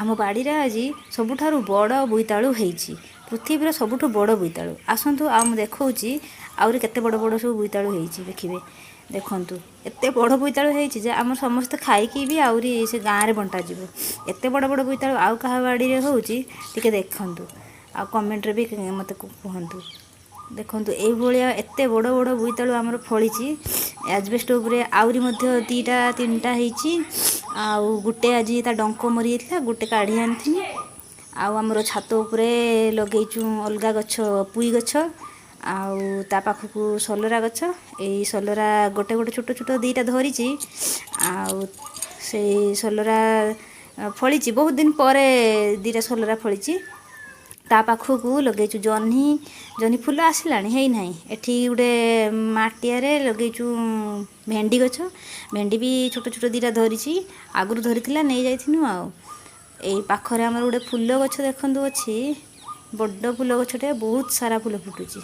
ଆମ ବାଡ଼ିରେ ଆଜି ସବୁଠାରୁ ବଡ଼ ବୋଇତାଳୁ ହେଇଛି, ପୃଥିବୀର ସବୁଠୁ ବଡ଼ ବୋଇତାଳୁ। ଆସନ୍ତୁ, ଆଉ ମୁଁ ଦେଖାଉଛି ଆହୁରି କେତେ ବଡ଼ ବଡ଼ ସବୁ ବୋଇତାଳୁ ହେଇଛି, ଦେଖିବେ। ଦେଖନ୍ତୁ, ଏତେ ବଡ଼ ବୋଇତାଳୁ ହେଇଛି ଯେ ଆମର ସମସ୍ତେ ଖାଇକି ବି ଆହୁରି ସେ ଗାଁରେ ବଣ୍ଟାଯିବ। ଏତେ ବଡ଼ ବଡ଼ ବୋଇତାଳୁ ଆଉ କାହା ବାଡ଼ିରେ ହେଉଛି, ଟିକେ ଦେଖନ୍ତୁ ଆଉ କମେଣ୍ଟରେ ବି ମୋତେ କୁହନ୍ତୁ। ଦେଖନ୍ତୁ, ଏଇଭଳିଆ ଏତେ ବଡ଼ ବଡ଼ ବୋଇତାଳୁ ଆମର ଫଳିଛି। ଆଜବେଷ୍ଟ ଉପରେ ଆହୁରି ମଧ୍ୟ 2ଟା 3ଟା ହେଇଛି। ଆଉ ଗୋଟେ ଆଜି ତା ଡଙ୍କ ମରିଯାଇଥିଲା, ଗୋଟେ କାଢ଼ି ଆଣିଥିଲି। ଆଉ ଆମର ଛାତ ଉପରେ ଲଗେଇଛୁ ଅଲଗା ଗଛ, ପୁଇ ଗଛ ଆଉ ତା ପାଖକୁ ସଲରା ଗଛ। ଏଇ ସଲରା ଗୋଟେ ଗୋଟେ ଛୋଟ ଛୋଟ 2ଟା ଧରିଛି ଆଉ ସେଇ ସଲରା ଫଳିଛି। ବହୁତ ଦିନ ପରେ 2ଟା ସଲରା ଫଳିଛି। ତା ପାଖକୁ ଲଗେଇଛୁ ଜହ୍ନି। ଜହ୍ନି ଫୁଲ ଆସିଲାଣି, ହେଇନାହିଁ। ଏଠି ଗୋଟେ ମାଟିଆରେ ଲଗେଇଛୁ ଭେଣ୍ଡି ଗଛ। ଭେଣ୍ଡି ବି ଛୋଟ ଛୋଟ 2ଟା ଧରିଛି। ଆଗରୁ ଧରିଥିଲା, ନେଇଯାଇଥିନୁ। ଆଉ ଏଇ ପାଖରେ ଆମର ଗୋଟେ ଫୁଲ ଗଛ ଦେଖନ୍ତୁ ଅଛି, ବଡ଼ ଫୁଲ ଗଛଟେ, ବହୁତ ସାରା ଫୁଲ ଫୁଟୁଛି।